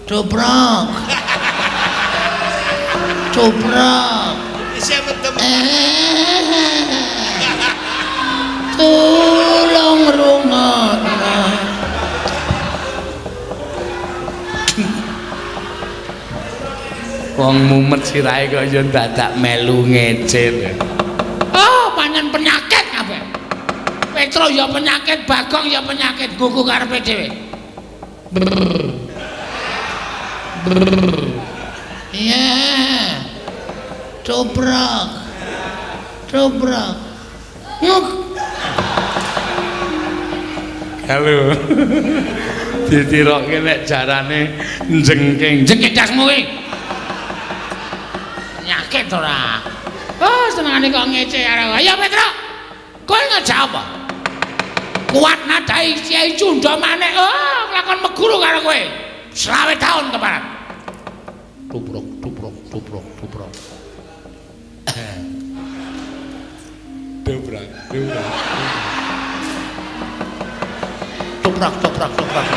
Dobrak. Dobrak. Isih mendem. Tulung rungokno. Wong mumet sirahe kok ya dadak melu ngece. Oh, pancen penyakit kabeh. Petro ya penyakit, Bagong ya penyakit, gugu karepe dhewe. Iya. Dobrak. Dobrak. Nguk. Halo. Ditiroke nek jarane jengking. Jengking dasmu kuwi. Penyakit ora. Oh, senengane kok ngece karo. Ayo Petro. Kowe ngejak apa? Kuat nadai Kiai Cunda Manik. Oh, kelakon meguru karo kowe. 20 tahun keparat. Tubruk, tubruk, tubruk, tubruk. Dobrak, dobrak. Toprak, toprak, toprak.